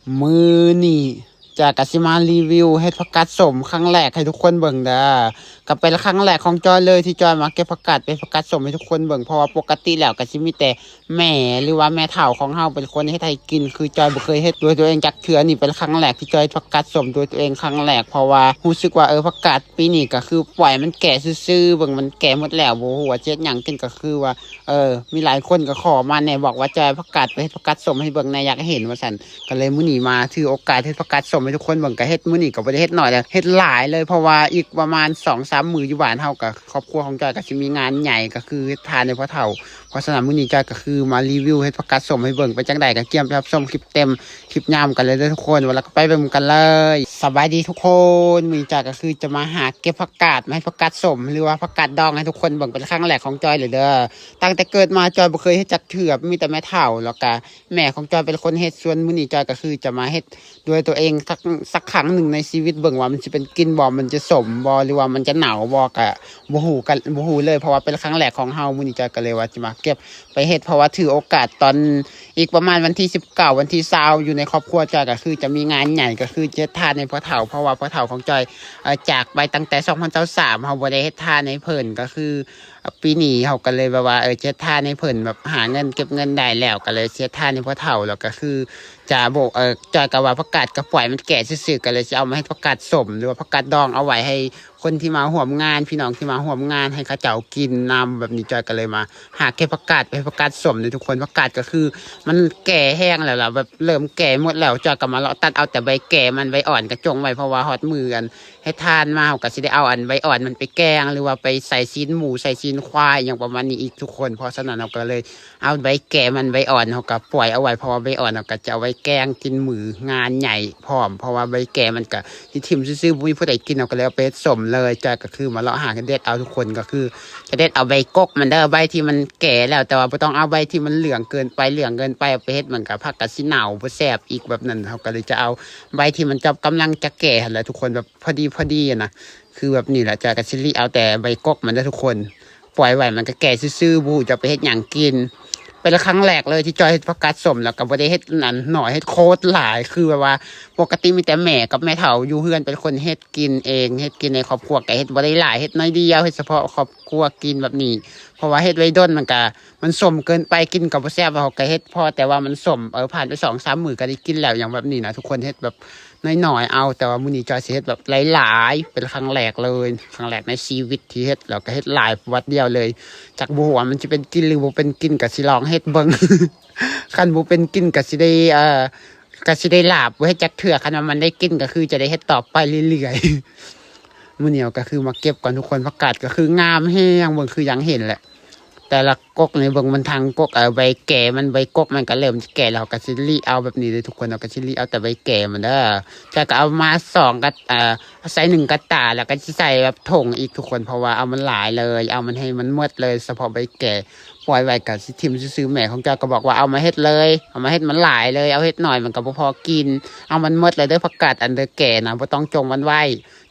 ມື້ນີ້ຈອຍກໍຊິມາຣີວິວເຫັດຜັກກາດສົ້ມຄັ້ງແລກໃຫ້ທຸກຄົນເບິ່ງເດີ້. ກໍເປັນຄັ້ງແລກຂອງຈອຍເລີຍທີ່ຈອຍມາເກັບຜັກກາດເປັນຜັກກາດສົ້ມໃຫ້ທຸກຄົນເບິ່ງ ເພາະວ່າປົກກະຕິແລ້ວກໍຊິມີແຕ່ແມ່ ຫຼືວ່າແມ່ເຖົ້າຂອງເຮົາເປັນຄົນເຮັດໃຫ້ກິນ ຄືຈອຍບໍ່ເຄີຍເຮັດດ້ວຍຕົວເອງຈັກເທື່ອ. ນີ້ເປັນຄັ້ງແລກທີ່ຈອຍເຮັດຜັກກາດສົ້ມດ້ວຍຕົວເອງຄັ້ງແລກ ເພາະວ່າຮູ້ສຶກວ່າ ເອີ ຜັກກາດປີນີ້ກໍຄືປ່ອຍມັນແກ່ຊື່ໆ ເບິ່ງມັນແກ່ໝົດແລ້ວ ບໍ່ຮູ້ວ່າຊິເຮັດຫຍັງກິນ ກໍຄືວ່າ ເອີ ມີຫຼາຍຄົນກໍຂໍມາແດ່ ບອກວ່າຈອຍເອົາຜັກກາດໄປເຮັດຜັກກາດສົ້ມໃຫ້ເບິ່ງແດ່ ຢາກເຫັນວ່າຊັ້ນ. ກໍເລີຍມື້ນີ້ມາຖືໂອກາດເຮັດຜັກກາດສົ້ມໃຫ້ທຸກຄົນເບິ່ງ ກໍເຮັດມື້ນີ້ກໍບໍ່ໄດ້ເຮັດໜ້ອຍເດ້ ເຮັດຫຼາຍເລີຍ ເພາະວ່າອີກປະມານສອງສາມມື້ຢູ່ບ້ານເຮົາກໍ ຄອບຄົວຂອງຈອຍກໍຊິມີງານໃຫຍ່ ກໍຄືເຮັດທານໃຫ້ພໍ່ເຖົ້າ. ເພາະສະນັ້ນມື້ນີ້ຈອຍກໍຄືມາຣີວິວເຮັດຜັກກາດສົ້ມໃຫ້ເບິ່ງ ເປັນຈັ່ງໃດກໍກຽມໄປຮັບຊົມຄລິບເຕັມ ຄລິບຍາວກັນເລີຍເດີ້ທຸກຄົນ ວ່າແລ້ວກໍໄປເບິ່ງກັນເລີຍ. ສະບາຍດີທຸກຄົນ ມື້ນີ້ຈອຍກໍຄືຈະມາຫາເກັບຜັກກາດມາເຮັດຜັກກາດສົ້ມ ຫຼືວ່າຜັກກາດດອງໃຫ້ທຸກຄົນເບິ່ງ ເປັນຄັ້ງແລກຂອງຈອຍເລີຍເດີ້. ຕັ້ງແຕ່ເກີດມາຈອຍບໍ່ເຄີຍເຮັດຈັກເທື່ອ ມີແຕ່ແມ່ເຖົ້າ ແລ້ວກະແມ່ຂອງຈອຍເປັນຄົນເຮັດ. ສ່ວນມື້ນີ້ຈອຍກໍຄືຈະມາເຮັດດ້ວຍຕົວເອງ ສັກ ສັກຄັ້ງໜຶ່ງໃນຊີວິດ ເບິ່ງວ່າມັນຊິເປັນກິ່ນບໍ່ ມັນຈະສົ້ມບໍ່ ຫຼືວ່າມັນຈະເໜົ່າບໍ່ ກະບໍ່ຮູ້ກັນ ບໍ່ຮູ້ເລີຍ ເພາະວ່າເປັນຄັ້ງແລກຂອງເຮົາ. ມື້ນີ້ຈອຍກໍເລີຍວ່າຈະມາເກັບ ໄປເຮັດ ເພາະວ່າຖືໂອກາດຕອນອີກປະມານວັນທີສິບເກົ້າ ວັນທີຊາວ ຢູ່ໃນຄອບຄົວຈອຍກໍຄືຈະມີງານໃຫຍ່ ກໍຄືຈະເຮັດທານໃຫ້ພໍ່ເຖົ້າ ເພາະວ່າພໍ່ເຖົ້າຂອງຈອຍ ເອີ ຈາກໄປຕັ້ງແຕ່ສອງພັນຊາວສາມ ເຮົາບໍ່ໄດ້ເຮັດທານໃຫ້ເພິ່ນ ກໍຄື ປີນີ້ເຮົາກໍເລີຍແບບວ່າ ເອີ ຈະເຮັດທານໃຫ້ເພິ່ນ ແບບຫາເງິນເກັບເງິນໄດ້ແລ້ວ ກໍເລີຍຊິເຮັດທານໃຫ້ພໍ່ເຖົ້າ ແລ້ວກໍຄືຈະບໍ່ ເອີ ຈອຍກໍວ່າຜັກກາດກໍປ່ອຍມັນແກ່ຊື່ໆ ກໍເລີຍຊິເອົາມາເຮັດຜັກກາດສົ້ມ ຫຼືວ່າຜັກກາດດອງ ເອົາໄວ້ໃຫ້ ຄົນທີ່ມາຮ່ວມງານ ພີ່ນ້ອງທີ່ມາຮ່ວມງານ ໃຫ້ເຂົາເຈົ້າກິນນຳ. ແບບນີ້ຈອຍກໍເລີຍມາຫາເກັບຜັກກາດໄປເຮັດຜັກກາດສົ້ມເດີ້ທຸກຄົນ. ຜັກກາດກໍຄືມັນແກ່ແຮງແລ້ວລະ ແບບເລີ່ມແກ່ໝົດແລ້ວ ຈອຍກໍມາເລາະຕັດເອົາແຕ່ໃບແກ່ມັນ ໃບອ່ອນກໍຈົ່ງໄວ້ ເພາະວ່າຮອດມື້ອັນເຮັດທານມາ ເຮົາກໍຊິໄດ້ເອົາອັນໃບອ່ອນມັນໄປແກງ ຫຼືວ່າໄປໃສ່ຊີ້ນໝູ ໃສ່ຊີ້ນຄວາຍ ອີ່ຫຍັງປະມານນີ້ອີກທຸກຄົນ. ເພາະສະນັ້ນເຮົາກໍເລີຍ ເອົາໃບແກ່ມັນ ໃບອ່ອນເຮົາກໍປ່ອຍເອົາໄວ້ ເພາະວ່າໃບອ່ອນເຮົາກໍຈະເອົາໄວ້ແກງກິນມື້ງານໃຫຍ່ພ້ອມ ເພາະວ່າໃບແກ່ມັນກໍຊິຖິ້ມຊື່ໆ ບໍ່ມີຜູ້ໃດກິນ ເຮົາກໍເລີຍເອົາໄປເຮັດສົ້ມເລີຍ. ຈອຍກໍຄືມາເລາະຫາເດັດເອົາທຸກຄົນ ກໍຄືຈະເດັດເອົາໃບກົກມັນເດີ້ ໃບທີ່ມັນແກ່ແລ້ວ ແຕ່ວ່າບໍ່ຕ້ອງເອົາໃບທີ່ມັນເຫຼືອງເກີນໄປ ເຫຼືອງເກີນໄປເອົາໄປເຮັດມັນກໍ ຜັກກໍຊິເນົ່າບໍ່ແຊບອີກ ແບບນັ້ນ. ເຮົາກໍເລີຍຈະເອົາໃບທີ່ມັນຈະກຳລັງຈະແກ່ຫັ້ນແຫຼະທຸກຄົນ ແບບພໍດີໆນະ ຄືແບບນີ້ແຫຼະ. ຈອຍກໍຊິລິເອົາແຕ່ໃບກົກມັນເດີ້ທຸກຄົນ ປ່ອຍໄວ້ມັນກໍແກ່ຊື່ໆ ບໍ່ຮູ້ຈະໄປເຮັດຫຍັງກິນ. ເປັນຄັ້ງແລກເລີຍທີ່ຈອຍເຮັດຜັກກາດສົ້ມ ແລ້ວກໍບໍ່ໄດ້ເຮັດອັນໜ້ອຍ ເຮັດໂຄດຫຼາຍ ຄືແບບວ່າປົກກະຕິມີແຕ່ແມ່ກັບແມ່ເຖົ້າຢູ່ເຮືອນເປັນຄົນເຮັດກິນເອງ ເຮັດກິນໃນຄອບຄົວ ກໍເຮັດບໍ່ໄດ້ຫຼາຍ ເຮັດໜ້ອຍດຽວ ເຮັດສະເພາະຄອບຄົວກິນແບບນີ້ ເພາະວ່າເຮັດໄວ້ດົນມັນກໍ ມັນສົ້ມເກີນໄປ ກິນກໍບໍ່ແຊບ ເຮົາກໍເຮັດພໍແຕ່ວ່າມັນສົ້ມ ເອີ ຜ່ານໄປສອງສາມມື້ກໍໄດ້ກິນແລ້ວ ຫຍັງແບບນີ້ນະທຸກຄົນ ເຮັດແບບ ນ້ອຍໆເອົາ. ແຕ່ວ່າມື້ນີ້ຈອຍຊິເຮັດແບບຫຼາຍໆ ເປັນຄັ້ງແລກເລີຍ ຄັ້ງແລກໃນຊີວິດທີ່ເຮັດ ແລ້ວກໍເຮັດຫຼາຍປວດດຽວເລີຍ. ຈັກບໍ່ຮູ້ວ່າມັນຊິເປັນກິນ ຫຼືບໍ່ເປັນກິນ ກໍຊິລອງເຮັດເບິ່ງ ຄັນບໍ່ເປັນກິນກໍຊິໄດ້ ເອີ ກໍຊິໄດ້ລາບ ບໍ່ເຮັດຈັກເທື່ອ ຄັນວ່າມັນໄດ້ກິນກໍຄືຈະໄດ້ເຮັດຕໍ່ໄປເລື້ອຍໆ. ມື້ນີ້ກໍຄືມາເກັບກ່ອນທຸກຄົນ ຜັກກາດກໍຄືງາມແຮງ ເບິ່ງຄືຢ່າງເຫັນແຫຼະ ແຕ່ລະກົກນີ້ເບິ່ງມັນທັງກົກ ເອີ ໃບແກ່ມັນ ໃບກົກມັນກໍເລີ່ມຈະແກ່ແລ້ວ ເຮົາກໍຊິລິເອົາແບບນີ້ເດີ້ທຸກຄົນ ເຮົາກໍຊິລິເອົາແຕ່ໃບແກ່ມັນເດີ້. ແລ້ວກໍເອົາມາສອງກະ ເອີ ໃສ່ໜຶ່ງກະຕ່າ ແລ້ວກໍຊິໃສ່ແບບຖົງອີກທຸກຄົນ ເພາະວ່າເອົາມັນຫຼາຍເລີຍ ເອົາມັນໃຫ້ມັນໝົດເລີຍ ສະເພາະໃບແກ່ ປ່ອຍໄວ້ກໍຊິຖິ້ມຊື່ໆ. ແມ່ຂອງເຈົ້າກໍບອກວ່າ ເອົາມາເຮັດເລີຍ ເອົາມາເຮັດມັນຫຼາຍເລີຍ ເອົາເຮັດໜ້ອຍມັນກໍບໍ່ພໍກິນ ເອົາມັນໝົດເລີຍເດີ້ ຜັກກາດອັນເດີແກ່ນະ ບໍ່ຕ້ອງຈົ່ງມັນໄວ້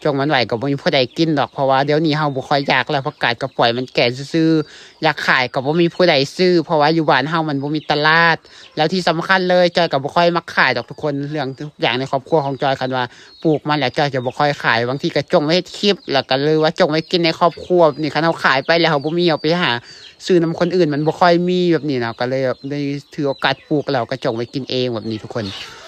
ຈົ່ງມັນໄວ້ກໍບໍ່ມີຜູ້ໃດກິນດອກ ເພາະວ່າດຽວນີ້ເຮົາບໍ່ຄ່ອຍຢາກແລ້ວ ຜັກກາດກໍປ່ອຍມັນແກ່ຊື່ໆ ຢາກຂາຍກໍບໍ່ມີຜູ້ໃດຊື້ ເພາະວ່າຢູ່ບ້ານເຮົາມັນບໍ່ມີຕະຫຼາດ. ແລ້ວທີ່ສຳຄັນເລີຍ ຈ້ອຍກໍບໍ່ຄ່ອຍມັກຂາຍດອກທຸກຄົນ ເລື່ອງທຸກຢ່າງໃນຄອບຄົວຂອງຈ້ອຍ ຄັນວ່າປູກມັນແລ້ວ ຈ້ອຍຈະບໍ່ຄ່ອຍຂາຍ ບາງທີກໍຈົ່ງໄວ້ເຮັດຄລິບ ແລ້ວກໍ ຫຼືວ່າຈົ່ງໄວ້ກິນໃນຄອບຄົວແບບນີ້ ຄັນເຮົາຂາຍໄປແລ້ວ ເຮົາບໍ່ມີ ເຮົາໄປຫາຊື້ນຳຄົນອື່ນ ມັນບໍ່ຄ່ອຍມີແບບນີ້ນະ ກໍເລີຍແບບໄດ້ຖືໂອກາດປູກ ແລ້ວກໍຈົ່ງໄວ້ກິນເອງແບບນີ້ທຸກຄົນ.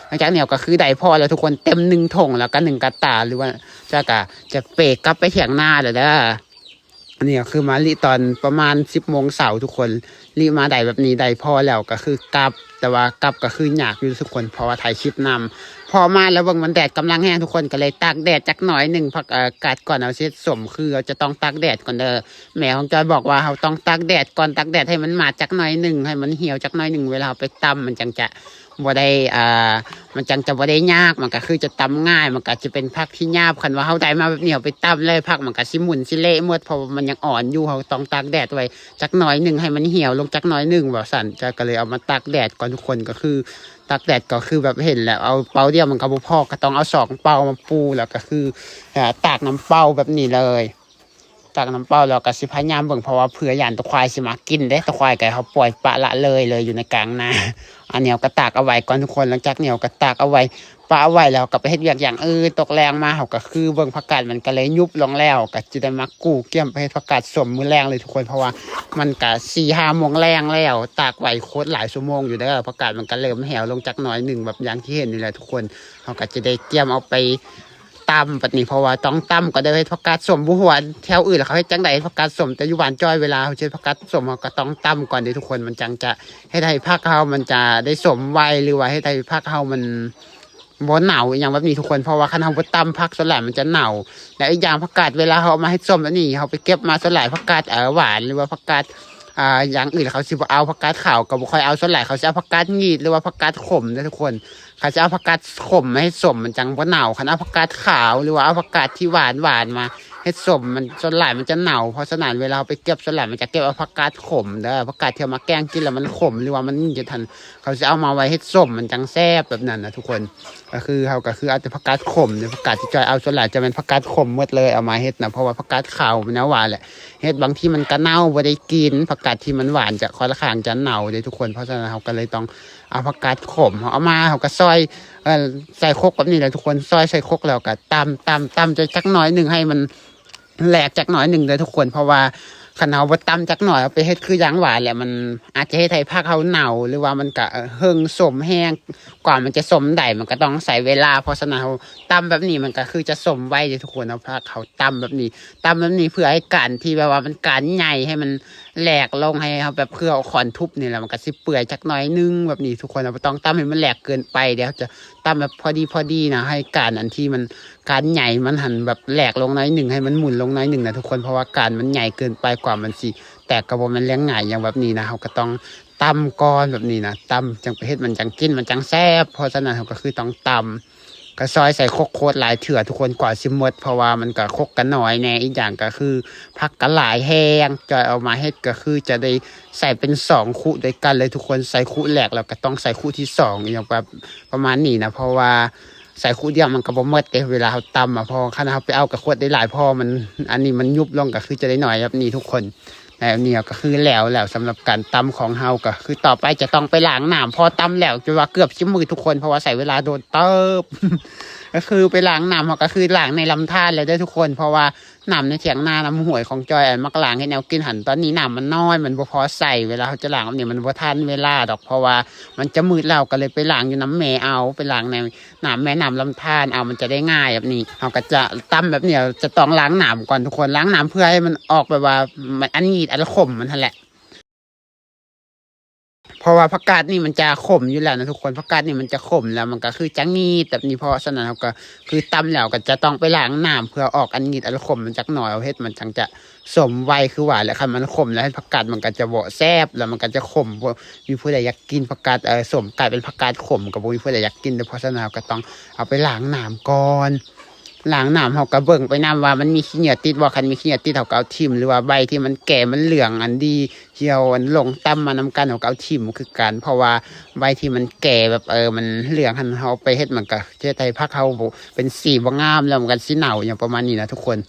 ຫຼັງຈາກນີ້ກໍຄືໄດ້ພໍແລ້ວທຸກຄົນ ເຕັມໜຶ່ງຖົງ ແລ້ວກໍໜຶ່ງກະຕ່າ ຫຼືວ່າຈະ ກະຈະເປກັບໄປຖຽງນາແລ້ວເດີ້. ອັນນີ້ກໍຄືມາລິຕອນປະມານສິບໂມງເຊົ້າທຸກຄົນ ລິມາໄດ້ແບບນີ້ ໄດ້ພໍແລ້ວກໍຄືກັບ ແຕ່ວ່າກັບກໍຄືຍາກຢູ່ທຸກຄົນ ເພາະວ່າຖ່າຍຄລິບນຳ. ພໍມາແລ້ວເບິ່ງມັນແດດກຳລັງແຮງທຸກຄົນ ກໍເລີຍຕາກແດດຈັກໜ້ອຍໜຶ່ງ ຜັກ ເອີ ກາດກ່ອນເຮົາຊິເຮັດສົ້ມ ຄືເຮົາຈະຕ້ອງຕາກແດດກ່ອນເດີ້. ແມ່ຂອງຈ້ອຍບອກວ່າເຮົາຕ້ອງຕາກແດດກ່ອນ ຕາກແດດໃຫ້ມັນໝາດຈັກໜ້ອຍໜຶ່ງ ໃຫ້ມັນຫ່ຽວຈັກໜ້ອຍໜຶ່ງ ເວລາເຮົາໄປຕຳມັນຈັ່ງຈະ ບໍ່ໄດ້ ອ່າ ມັນຈັ່ງຈະບໍ່ໄດ້ຍາກ ມັນກໍຄືຈະຕຳງ່າຍ ມັນກໍຈະເປັນຜັກທີ່ຫຍາບ. ຄັນວ່າເຮົາໄດ້ມາແບບນີ້ ເຮົາໄປຕຳເລີຍ ຜັກມັນກໍຊິໝຸ່ນຊິເລະໝົດ ເພາະວ່າມັນຍັງອ່ອນຢູ່ ເຮົາຕ້ອງຕາກແດດໄວ້ຈັກໜ້ອຍໜຶ່ງ ໃຫ້ມັນຫ່ຽວລົງຈັກໜ້ອຍໜຶ່ງ ວ່າຊັ້ນ. ຈ້ອຍກໍເລີຍເອົາມາຕາກແດດກ່ອນທຸກຄົນ ກໍຄືຕາກແດດກໍຄືແບບເຫັນແລ້ວ ເອົາເປົາດຽວມັນກໍບໍ່ພໍ ກໍຕ້ອງເອົາສອງເປົາມາປູ ແລ້ວກໍຄື ອ່າ ຕາກນຳເປົາແບບນີ້ເລີຍ. ຕັກນ້ຳເປົ່າແລ້ວກໍຊິພະຍາຍາມເບິ່ງ ເພາະວ່າເຜື່ອຢ້ານຕົວຄວາຍຊິມາກິນເດ້. ຕົວຄວາຍກໍໃຫ້ເຮົາປ່ອຍປະລະເລີຍເລີຍຢູ່ໃນກາງນາ. ອັນນີ້ເຮົາກໍຕາກເອົາໄວ້ກ່ອນທຸກຄົນ. ຫຼັງຈາກນີ້ເຮົາກໍຕາກເອົາໄວ້ ປະເອົາໄວ້ແລ້ວກໍໄປເຮັດວຽກຢ່າງອື່ນ. ຕົກແລງມາເຮົາກໍຄືເບິ່ງຜັກກາດມັນກໍເລີຍຍຸບລົງແລ້ວ ກໍຈະໄດ້ມາກູ້ກຽມໄປເຮັດຜັກກາດສົ້ມມື້ແລງເລີຍທຸກຄົນ ເພາະວ່າມັນກໍສີ່ຫ້າໂມງແລງແລ້ວ. ຕາກໄວ້ໂຄດຫຼາຍຊົ່ວໂມງຢູ່ເດີ. ຜັກກາດມັນກໍເລີ່ມແຫ້ວລົງຈັກໜ້ອຍໜຶ່ງ ແບບຢ່າງທີ່ເຫັນນີ້ແຫຼະທຸກຄົນ. ເຮົາກໍຈະໄດ້ກຽມເອົາໄປ ຕຳບັດນີ້ ເພາະວ່າຕ້ອງຕຳກ່ອນເດີ ເຮັດຜັກກາດສົ້ມ. ບໍ່ຮູ້ວ່າແຖວອື່ນເຂົາເຮັດຈັ່ງໃດ ເຮັດຜັກກາດສົ້ມ ແຕ່ຢູ່ບ້ານຈ້ອຍ ເວລາເຮົາເຮັດຜັກກາດສົ້ມ ເຮົາກໍຕ້ອງຕຳກ່ອນເດ້ທຸກຄົນ. ມັນຈັ່ງຈະເຮັດໃຫ້ຜັກເຮົາມັນຈະໄດ້ສົ້ມໄວ ຫຼືວ່າເຮັດໃຫ້ຜັກເຮົາມັນບໍ່ເນົ່າອີ່ຫຍັງແບບນີ້ທຸກຄົນ. ເພາະວ່າຄັນເຮົາບໍ່ຕຳ ຜັກສ່ວນຫຼາຍມັນຈະເນົ່າ. ແລະ ອີກຢ່າງ ຜັກກາດເວລາເຮົາເອົາມາເຮັດສົ້ມແບບນີ້ ເຮົາໄປເກັບມາ ສ່ວນຫຼາຍຜັກກາດ ເອີ ຫວານ ຫຼືວ່າຜັກກາດ ອ່າ ຢ່າງອື່ນ ເຂົາຊິບໍ່ເອົາ. ຜັກກາດຂາວກໍບໍ່ຄ່ອຍເອົາ ສ່ວນຫຼາຍເຂົາຊິເອົາຜັກກາດຫງີດ ຫຼືວ່າຜັກກາດຂົມເດ້ທຸກຄົນ. ຄັນຊິເອົາຜັກກາດຂົມມາເຮັດສົ້ມ ມັນຈັ່ງບໍ່ເນົ່າ. ຄັນເອົາຜັກກາດຂາວ ຫຼືວ່າເອົາຜັກກາດທີ່ຫວານໆ ມາເຮັດສົ້ມ ມັນ ສ່ວນຫຼາຍມັນຈະເນົ່າ. ເພາະສະນັ້ນ ເວລາເຮົາໄປເກັບ ສ່ວນຫຼາຍມັນຈະເກັບເອົາຜັກກາດຂົມເດີ. ຜັກກາດທີ່ເອົາມາແກງກິນແລ້ວມັນຂົມ ຫຼືວ່າມັນຫງີດຫັ້ນ ເຂົາຊິເອົາມາໄວ້ເຮັດສົ້ມ ມັນຈັ່ງແຊບແບບນັ້ນນະທຸກຄົນ. ກໍຄືເຮົາກໍຄືເອົາແຕ່ຜັກກາດຂົມເດ້. ຜັກກາດທີ່ຈ້ອຍເອົາ ສ່ວນຫຼາຍຈະແມ່ນຜັກກາດຂົມໝົດເລີຍ ເອົາມາເຮັດນະ. ເພາະວ່າຜັກກາດຂາວ ແນວວ່າແຫຼະ ເຮັດບາງທີມັນກໍເນົ່າ ບໍ່ໄດ້ກິນ. ຜັກກາດທີ່ມັນຫວານຈະ ຂ້ອນຂ້າງຈະເນົ່າເດ້ທຸກຄົນ. ເພາະສະນັ້ນ ເຮົາກໍເລີຍຕ້ອງ ເອົາຜັກກາດຂົມ ເຮົາເອົາມາ ເຮົາກໍຊອຍ ເອີ ໃສ່ຄົກແບບນີ້ແຫຼະທຸກຄົນ. ຊອຍໃສ່ຄົກແລ້ວກໍຕຳ ຕຳ ຕຳຈັກໜ້ອຍໜຶ່ງ ໃຫ້ມັນແຫຼກຈັກໜ້ອຍໜຶ່ງເດີທຸກຄົນ. ເພາະວ່າຄັນເຮົາບໍ່ຕຳຈັກໜ້ອຍ ເອົາໄປເຮັດຄືຢ່າງຫວານແຫຼະ ມັນອາດຈະເຮັດໃຫ້ຜັກເຮົາເນົ່າ ຫຼືວ່າມັນກະ ເອີ ເຫິ່ງສົ້ມແຮງ. ກວ່າມັນຈະສົ້ມໄດ້ ມັນກໍຕ້ອງໃຊ້ເວລາ. ເພາະສະນັ້ນ ເຮົາຕຳແບບນີ້ ມັນກໍຄືຈະສົ້ມໄວເດ້ທຸກຄົນ. ເອົາຜັກເຮົາຕຳແບບນີ້ ຕຳແບບນີ້ ເພື່ອໃຫ້ການທີ່ແບບວ່າມັນການໃຫຍ່ ໃຫ້ມັນ ແຫຼກລົງ ໃຫ້ເຮົາແບບ ຄືເອົາຄ້ອນທຸບນີ້ແຫຼະ ມັນກໍຊິເປື່ອຍຈັກໜ້ອຍໜຶ່ງແບບນີ້ທຸກຄົນ. ເຮົາບໍ່ຕ້ອງຕຳໃຫ້ມັນແຫຼກເກີນໄປເດ້ ເຮົາຈະຕຳແບບພໍດີໆນະ ໃຫ້ການອັນທີ່ມັນ ການໃຫຍ່ມັນຫັ້ນແບບແຫຼກລົງໜ້ອຍໜຶ່ງ ໃຫ້ມັນໝຸ່ນລົງໜ້ອຍໜຶ່ງນະທຸກຄົນ. ເພາະວ່າການມັນໃຫຍ່ເກີນໄປ ກວ່າມັນຊິແຕກກໍບໍ່ແມ່ນເລື່ອງງ່າຍຫຍັງແບບນີ້ນະ. ເຮົາກໍຕ້ອງຕຳກ່ອນແບບນີ້ນະ ຕຳຈັ່ງໄປເຮັດ ມັນຈັ່ງກິນ ມັນຈັ່ງແຊບ. ເພາະສະນັ້ນ ເຮົາກໍຄືຕ້ອງຕຳ ກໍຊອຍໃສ່ຄົກໂຄດຫຼາຍເທື່ອທຸກຄົນ ກວ່າຊິໝົດ ເພາະວ່າມັນກໍຄົກກໍໜ້ອຍແດ່. ອີກຢ່າງກໍຄືຜັກກໍຫຼາຍແຮງ ຈອຍເອົາມາເຮັດກໍຄືຈະໄດ້ໃສ່ເປັນສອງຄຸດ້ວຍກັນເລີຍທຸກຄົນ. ໃສ່ຄຸແລກແລ້ວກໍຕ້ອງໃສ່ຄຸທີສອງ ອີ່ຫຍັງແບບປະມານນີ້ນະ ເພາະວ່າໃສ່ຄຸດຽວມັນກໍບໍ່ໝົດເດ້ ເວລາເຮົາຕຳອະ. ເພາະຄັນເຮົາໄປເອົາກະຂວດໄດ້ຫຼາຍພໍ ມັນ ອັນນີ້ມັນຍຸບລົງ ກໍຄືຈະໄດ້ໜ້ອຍແບບນີ້ທຸກຄົນ. ແລ້ວນີ້ກໍຄືແລ້ວ ແລ້ວສຳລັບການຕຳຂອງເຮົາ ກໍຄືຕໍ່ໄປຈະຕ້ອງໄປລ້າງນ້ຳ ເພາະຕຳແລ້ວຈົນວ່າເກືອບສິບມື້ທຸກຄົນ ເພາະວ່າໃຊ້ເວລາໂດນເຕີບ ກໍຄືໄປລ້າງນ້ຳ ເຮົາກໍຄືລ້າງໃນລຳທານແລ້ວເດີທຸກຄົນ ເພາະວ່ານ້ຳໃນຖຽງນາ ນ້ຳຫ້ວຍຂອງຈອຍ ອັນມັກລ້າງເຮັດແນວກິນຫັ້ນ ຕອນນີ້ນ້ຳມັນນ້ອຍ ມັນບໍ່ພໍໃຊ້ ເວລາເຮົາຈະລ້າງແບບນີ້ ມັນບໍ່ທັນເວລາດອກ ເພາະວ່າມັນຈະມືດແລ້ວ ກໍເລີຍໄປລ້າງຢູ່ນຳແມ່ເອົາ ໄປລ້າງໃນ ນ້ຳແມ່ນ້ຳລຳທານເອົາ ມັນຈະໄດ້ງ່າຍແບບນີ້. ເຮົາກໍຈະຕຳແບບນີ້ ຈະຕ້ອງລ້າງນ້ຳກ່ອນທຸກຄົນ ລ້າງນ້ຳເພື່ອໃຫ້ມັນອອກແບບວ່າ ມັນອັນຫງີດອັນຂົມມັນຫັ້ນແຫຼະ ເພາະວ່າຜັກກາດນີ້ມັນຈະຂົມຢູ່ແລ້ວນະທຸກຄົນ ຜັກກາດນີ້ມັນຈະຂົມແລ້ວ ມັນກໍຄືຈະຫງີດແບບນີ້. ເພາະສະນັ້ນ ເຮົາກໍຄືຕຳແລ້ວ ກໍຈະຕ້ອງໄປລ້າງນ້ຳເພື່ອອອກອັນຫງີດອັນຂົມມັນຈັກໜ້ອຍ ເຮົາເຮັດມັນຈັ່ງຈະ ສົມໄວຄືວ່າແຫຼະ ຄັນມັນຂົມແລ້ວເຮັດຜັກກາດມັນກໍຈະບໍ່ແຊບ ແລ້ວມັນກໍຈະຂົມ ບໍ່ມີຜູ້ໃດຢາກກິນຜັກກາດ ເອີ ສົມກາຍເປັນຜັກກາດຂົມ ກໍບໍ່ມີຜູ້ໃດຢາກກິນເດ້. ເພາະສະນັ້ນເຮົາກໍຕ້ອງເອົາໄປລ້າງນ້ຳກ່ອນ ລ້າງນ້ຳເຮົາກໍເບິ່ງໄປນຳວ່າມັນມີຂີ້ເຫຍື້ອຕິດບໍ່ ຄັນມີຂີ້ເຫຍື້ອຕິດເຮົາກໍເອົາຖິ້ມ ຫຼືວ່າໃບທີ່ມັນແກ່ມັນເຫຼືອງອັນດີ ທີ່ເຮົາອັນລົງຕຳມານຳກັນ ເຮົາກໍເອົາຖິ້ມຄືກັນ ເພາະວ່າໃບທີ່ມັນແກ່ແບບ ເອີ ມັນເຫຼືອງຫັ້ນ ເຮົາເອົາໄປເຮັດມັນກໍເຮັດໃຫ້ຜັກເຮົາບໍ່ ເປັນສີບໍ່ງາມ ແລ້ວມັນກໍຊິເນົ່າ ຫຍັງປະມານນີ້ນະທຸກຄົນ.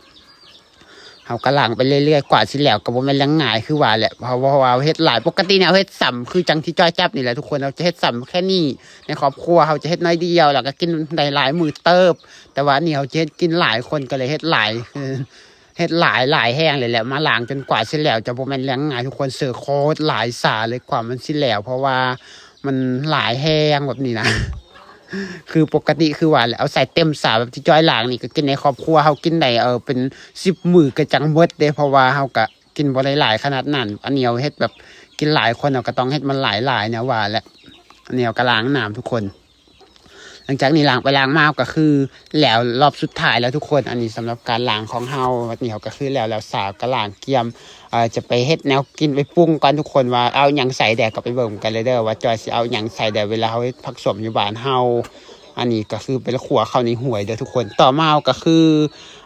ເຮົາກໍລ້າງໄປເລື້ອຍໆ ກວ່າຊິແລ້ວກໍບໍ່ແມ່ນເລື່ອງງ່າຍຄືວ່າແຫຼະ ເພາະ ເພາະວ່າເຮົາເຮັດຫຼາຍ ປົກກະຕິແນວເຮັດສຳຄືຈັ່ງທີ່ຈ້ອຍຈັບນີ້ແຫຼະທຸກຄົນ ເຮົາຈະເຮັດສຳແຄ່ນີ້ ໃນຄອບຄົວເຮົາຈະເຮັດໜ້ອຍດຽວ ແລ້ວກໍກິນໄດ້ຫຼາຍມື້ເຕີບ ແຕ່ວ່າອັນນີ້ເຮົາຈະເຮັດກິນຫຼາຍຄົນ ກໍເລີຍເຮັດຫຼາຍ ເຮັດຫຼາຍ ຫຼາຍແຮງເລີຍແຫຼະ ມາລ້າງຈົນກວ່າຊິແລ້ວ ຈະບໍ່ແມ່ນເລື່ອງງ່າຍທຸກຄົນ ເສີໂຄດຫຼາຍສາເລີຍ ກວ່າມັນຊິແລ້ວ ເພາະວ່າມັນຫຼາຍແຮງແບບນີ້ນະ. ຄືປົກກະຕິຄືວ່າແຫຼະ ເອົາໃສ່ເຕັມສາແບບທີ່ຈ້ອຍລ້າງນີ້ ກໍກິນໃນຄອບຄົວເຮົາກິນໄດ້ ເອີ ເປັນສິບມື້ກໍຈັ່ງໝົດເດ້ ເພາະວ່າເຮົາກໍກິນບໍ່ໄດ້ຫຼາຍຂະໜາດນັ້ນ ອັນນີ້ເຮົາເຮັດແບບກິນຫຼາຍຄົນ ເຮົາກໍຕ້ອງເຮັດມັນຫຼາຍໆ ແນວວ່າແຫຼະ. ອັນນີ້ເຮົາກໍລ້າງນ້ຳທຸກຄົນ ຫຼັງຈາກນີ້ລ້າງໄປລ້າງມາ ເຮົາກໍຄືແລ້ວລອບສຸດທ້າຍແລ້ວທຸກຄົນ ອັນນີ້ສຳລັບການລ້າງຂອງເຮົາ ບັດນີ້ເຮົາກໍຄືແລ້ວ ແລ້ວສາວກໍລ້າງກຽມ ເອີ ຈະໄປເຮັດແນວກິນໄປປຸງກ່ອນທຸກຄົນ ວ່າເອົາຫຍັງໃສ່ແດ່ ກໍໄປເບິ່ງກັນເລີຍເດີ ວ່າຈອຍຊິເອົາຫຍັງໃສ່ແດ່ ເວລາເຮົາເຮັດຜັກສົ້ມຢູ່ບ້ານເຮົາ ອັນນີ້ກໍຄືໄປຂົ້ວເຂົ້າໃນຫ້ວຍເດີທຸກຄົນ. ຕໍ່ມາກໍຄື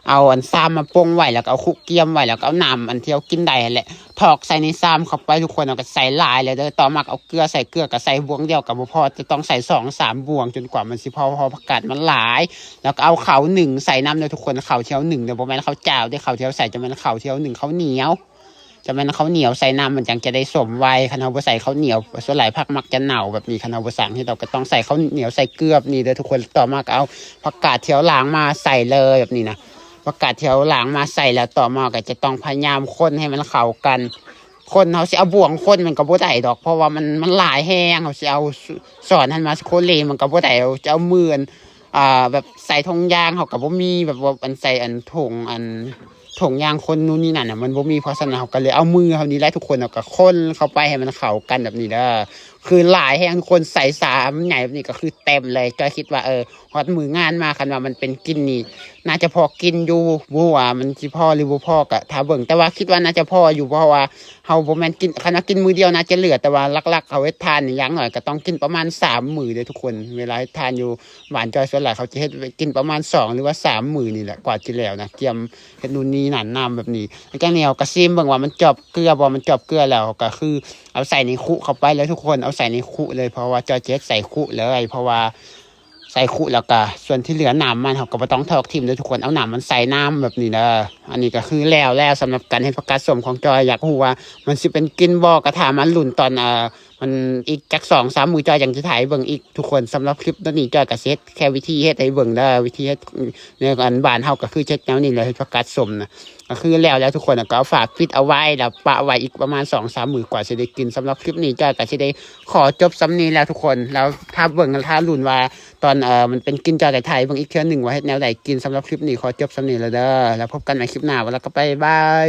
ເອົາອັນຊາມມາປົງໄວ້ ແລ້ວກໍເອົາຄຸກຽມໄວ້ ແລ້ວກໍເອົານ້ຳອັນທີ່ເຮົາກິນໄດ້ຫັ້ນແຫຼະ ຖອກໃສ່ໃນຊາມເຂົ້າໄປທຸກຄົນ. ເຮົາກໍໃສ່ຫຼາຍແລ້ວເດີ. ຕໍ່ມາກໍເອົາເກືອໃສ່ ເກືອກໍໃສ່ບ່ວງດຽວກໍບໍ່ພໍ ຈະຕ້ອງໃສ່ສອງສາມບ່ວງ ຈົນກວ່າມັນຊິພໍ ເພາະວ່າຜັກກາດມັນຫຼາຍ. ແລ້ວກໍເອົາເຂົ້າໜຶ້ງໃສ່ນຳເດີທຸກຄົນ. ເຂົ້າທີ່ເຮົາໜຶ້ງເດີ ບໍ່ແມ່ນເຂົ້າຈ້າວເດີ. ເຂົ້າທີ່ເຮົາໃສ່ຈະແມ່ນເຂົ້າທີ່ເຮົາໜຶ້ງ ເຂົ້າໜຽວ ຈະແມ່ນເຂົ້າໜຽວໃສ່ນຳ ມັນຈັ່ງຈະໄດ້ສົ້ມໄວ. ຄັນເຮົາບໍ່ໃສ່ເຂົ້າໜຽວ ສ່ວນຫຼາຍຜັກມັກຈະເນົ່າແບບນີ້. ຄັນເຮົາບໍ່ຊ່າງເຮັດ ເຮົາກໍຕ້ອງໃສ່ເຂົ້າໜຽວ ໃສ່ເກືອແບບນີ້ເດີທຸກຄົນ. ຕໍ່ມາກໍເອົາຜັກກາດທີ່ເຮົາລ້າງມາໃສ່ເລີຍແບບນີ້ນະ. ຜັກກາດທີ່ເຮົາລ້າງມາໃສ່ແລ້ວ ຕໍ່ມາກໍຈະຕ້ອງພະຍາຍາມຄົນໃຫ້ມັນເຂົ້າກັນ. ຄົນ ເຮົາຊິເອົາບ່ວງຄົນມັນກໍບໍ່ໄດ້ດອກ ເພາະວ່າມັນ ມັນຫຼາຍແຮງ. ເຮົາຊິເອົາ ສ- ຊ້ອນຫັ້ນມາໂຄເລມັນກໍບໍ່ໄດ້. ເຮົາຈະເອົາມືອັນ ອ່າ ແບບໃສ່ຖົງຢາງ ເຮົາກໍບໍ່ມີ ແບບວ່າອັນໃສ່ອັນຖົງ ອັນຖົງຢາງຄົນນູ່ນນີ້ນັ້ນນະ ມັນບໍ່ມີ. ເພາະສະນັ້ນເຮົາກໍເລີຍເອົາມືເຮົານີ້ແຫຼະທຸກຄົນ ເຮົາກໍຄົນເຂົ້າໄປໃຫ້ມັນເຂົ້າກັນແບບນີ້ເດີ. ຄືຫຼາຍແຮງທຸກຄົນ ໃສ່ຊາມໃຫຍ່ແບບນີ້ກໍຄືເຕັມເລີຍ. ຈ້ອຍຄິດວ່າ ເອີ ຮອດມື້ງານມາ ຄັນວ່າມັນເປັນກິນນີ້ ໜ້າຈະພໍກິນຢູ່. ບໍ່ຮູ້ວ່າມັນຊິພໍຫຼືບໍ່ພໍກໍຖ້າເບິ່ງ ແຕ່ວ່າຄິດວ່າໜ້າຈະພໍຢູ່ ເພາະວ່າເຮົາບໍ່ແມ່ນກິນ ຄັນວ່າກິນມື້ດຽວໜ້າຈະເຫຼືອ. ແຕ່ວ່າຫຼັກໆເຮົາເຮັດທານນີ້ ຢ່າງໜ້ອຍກໍຕ້ອງກິນປະມານສາມມື້ເດ້ທຸກຄົນ. ເວລາເຮັດທານຢູ່ບ້ານຈ້ອຍ ສ່ວນຫຼາຍເຂົາຈະເຮັດ ກິນປະມານສອງ ຫຼືວ່າສາມມື້ນີ້ແຫຼະ ກວ່າຈະແລ້ວນະ. ກຽມເຮັດນູ່ນນີ້ນັ້ນນຳແບບນີ້. ຫຼັງຈາກນີ້ເຮົາກໍຊີມເບິ່ງວ່າມັນຈອບເກືອບໍ່. ມັນຈອບເກືອແລ້ວ ເຮົາກໍຄືເອົາໃສ່ໃນຄຸເຂົ້າໄປເລີຍທຸກຄົນ. ເອົາໃສ່ໃນຄຸເລີຍ ເພາະວ່າຈອຍຈະເຮັດໃສ່ຄຸເລີຍ ເພາະວ່າ ໃສ່ຄຸແລ້ວກະ ສ່ວນທີ່ເຫຼືອນ້ຳມັນ ເຮົາກໍບໍ່ຕ້ອງຖອກຖິ້ມເດີທຸກຄົນ. ເອົານ້ຳມັນໃສ່ນຳແບບນີ້ເດີ. ອັນນີ້ກໍຄືແລ້ວແລ້ວ ສຳລັບການເຮັດຜັກກາດສົ້ມຂອງຈອຍ. ຢາກຮູ້ວ່າມັນຊິເປັນກິນບໍ່ ກໍຖ້າມາລຸ້ນຕອນ ເອີ ມັນອີກຈັກສອງສາມມື້ ຈອຍຈັ່ງຊິຖ່າຍໃຫ້ເບິ່ງອີກທຸກຄົນ. ສຳລັບຄລິບຕອນນີ້ ຈອຍກໍຊິເຮັດແຄ່ວິທີເຮັດໃຫ້ເບິ່ງເດີ. ວິທີເຮັດໃນອັນບ້ານເຮົາກໍຄືເຮັດແນວນີ້ແຫຼະ ເຮັດຜັກກາດສົ້ມນະ. ກໍຄືແລ້ວແລ້ວທຸກຄົນ ກໍເອົາຝາປິດເອົາໄວ້ ແລ້ວປະໄວ້ອີກປະມານສອງສາມມື້ ກວ່າຊິໄດ້ກິນ. ສຳລັບຄລິບນີ້ ຈອຍກໍຊິໄດ້ຂໍຈົບສ່ຳນີ້ແຫຼະທຸກຄົນ. ແລ້ວຖ້າເບິ່ງ ຖ້າລຸ້ນວ່າ ຕອນ ເອີ ມັນເປັນກິນ ຈອຍກໍຖ່າຍເບິ່ງອີກເທື່ອໜຶ່ງວ່າເຮັດແນວໃດກິນ. ສຳລັບຄລິບນີ້ຂໍຈົບສ່ຳນີ້ແຫຼະເດີ ແລ້ວພົບກັນໃໝ່ຄລິບໜ້າ. ແລ້ວກໍບາຍບາຍ.